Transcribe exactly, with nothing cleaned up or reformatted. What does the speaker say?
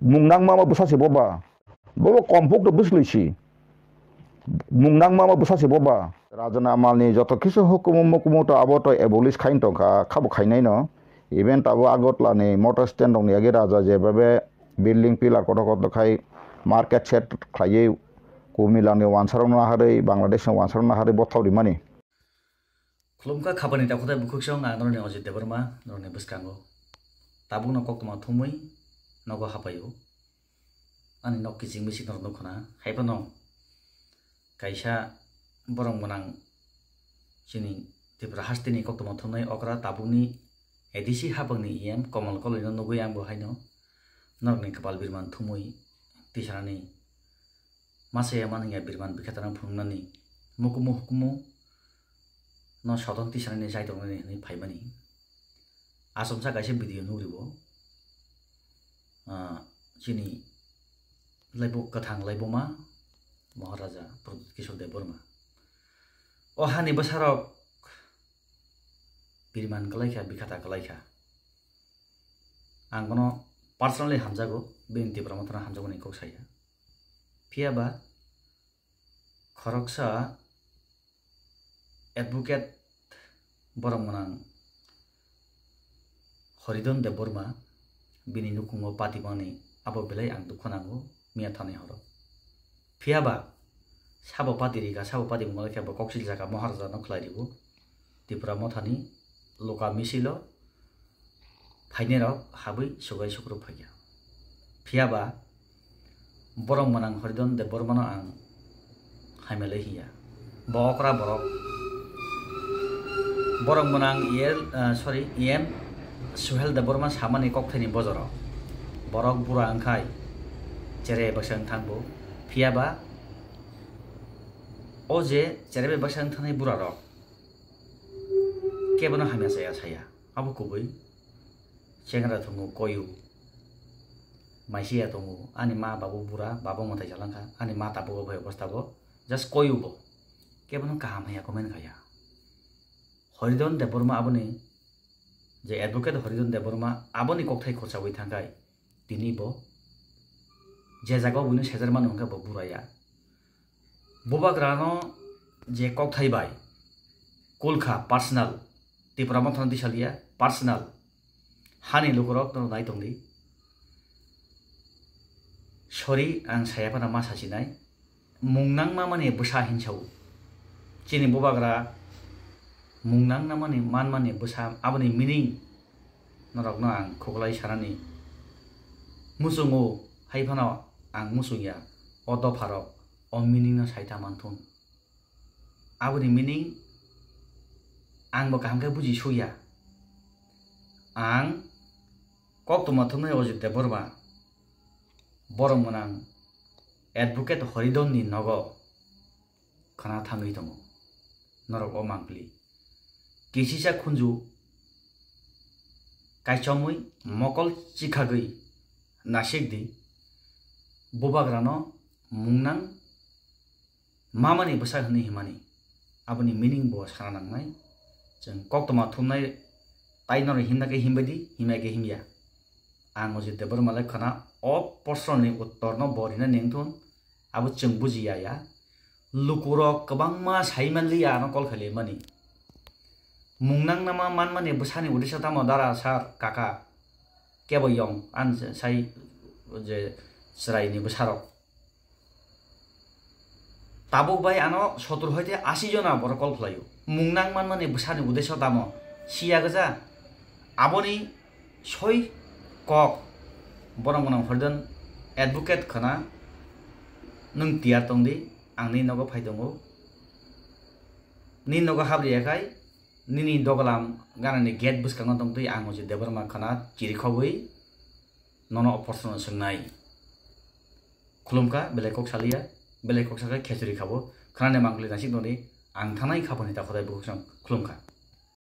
Mung nangma ma bwsa se boba. Bobo kompok to bwslwi si. Mung nangma ma bwsa se boba. Rajana amal ni joto kisu hukumu mukumu to abo to abolish khain tongkha, khabo khainai no. Even tabo Agartala ni motor stand rok ni age raja je babe building pillar kotor kotor khai market shed khlaiwi kumila ni wansa rok no naharwi Bangladesh ni wansa rok naharwi bothau rimani. Khulumkha khapani takhutai bukhuksong ang norokni Ajit Debbarma norokni bwskango. Tabukno koktwma thumwi nogo hapaio. Ani nok kiching miching norok nukho na. Haiphano kaisa borok gwnang chini Tripura hasteni koktwma thumnai okra tabukni A D C hapangni E M Komal Koloino nugwi ang bo haino norokni kwpal birman thumwi tisanani masa ya manwi ya birman bikhatano phunuknani mukumu hukumu no soton tisanani jai tongnani hwnwi phaimani. Achomsa kaisa video nugribo, ah, chini laibo kwthang laiboma Maharaja Pradyut Kishore Debbarma. O hani bwsarok birman kwlaikha, bikhata kwlaikha. Ang bono personally hamjago, bini Tipra Mothano hamjago ni kok saya. Phiya ba khoroksa advocate borok gwnang Horidon Debbarma bini nukhungo pati mani abo belai ang dukhu nango miya thani horo. Phiya ba sabo pati rika, sabo pati mungla khe bo koksil jaka Maharaja no khlai ribo. Tipra Mothani loka misilo phainai rok habwi sugai sukruk phaikha. Phiya ba borok mwnang Horidon Debbarmano ang hamya lai hiya. Bo okra borok. Borok mwnang E L, ah, sorry, E M Suhel Debbarma samani kokthaini bojoro. Borok bura wngkhai cherai baksa wngthang bo. Phiya ba o je cherai bai baksa wngthangnai bura rok kebono hamya chaya saya. Abo kubui. Chengra tongo koyu. Maisiya tongo. Ani ma babu bura, babo mwtai jalangkha. Ani ma tabuk bai obostha bo. Just koyu bo. Kebono kaham haya comment khaya. Horidon Debbarma aboni, je advocate Horidon Debbarma aboni kokthai khorchawi thangkhai. Tini bo je jaga o buino sejar mano hwnkhe bo buraya. Bubagrano je kokthai bai kulkha personal, Tipra Mothano tisaliya personal. Hani lukurok norok nai tongdi. Sorry, ang saya phano ma sachinai. Mung nangma mani bwsa hinsao. Chini bubagra mung nangna mani, man mani bwsa, aboni meaning norokno ang khuklai sanani muchungo, hai phano ang muchungya. O dopharok o meaning no sai ta manthun. Aboni meaning ang bo kaham khe buji suya. Ang koktwma thumnai Ajit Debbarma, borok mwnang advocate Horidon ni nogo khna thangwi tongo. Norok o mangpili kisisa khunju kaichomwi mokol chikhagwi nasikdi. Bubagrano mung nang mamani bwsa hwnwi himani. Aboni meaning bo sana nangnai. Chwng koktwma thumnai tai norok himna khe himbaidi, himya khe himya. Ang Ajit Debbarma le khna o proshno ni uttor no bo rina nengthun, abo chwng bujiya ya. Lukurok kwbangma sai manliya ano call khailai mani. Mung nang nama man mani bwsani uddesyo tamo dara sir kaka kebo yong an sai je chwrai ni bwsarok. Tabuk bai ano sottor hoite ashi jona borok call khlaio. Mung nang man mani bwsani uddesyo tamo siya gja. Aboni soi kok borok mwnang Horidon advocate khna nwng tiyar tongdi, ang nini nogo phai tongo. Nini nogo habri yakhai nini dogalam ganani gate bwskango tongtwi ang Ajit Debbarma khna chirikhogwi nono o proshno swngnai. Khulumkha, belai kok saliya, belai kok sakhe khechuri khabo, khnani mangpili nasik noni ang thanai khaboni ta khodai bukhuk sang khulumkha.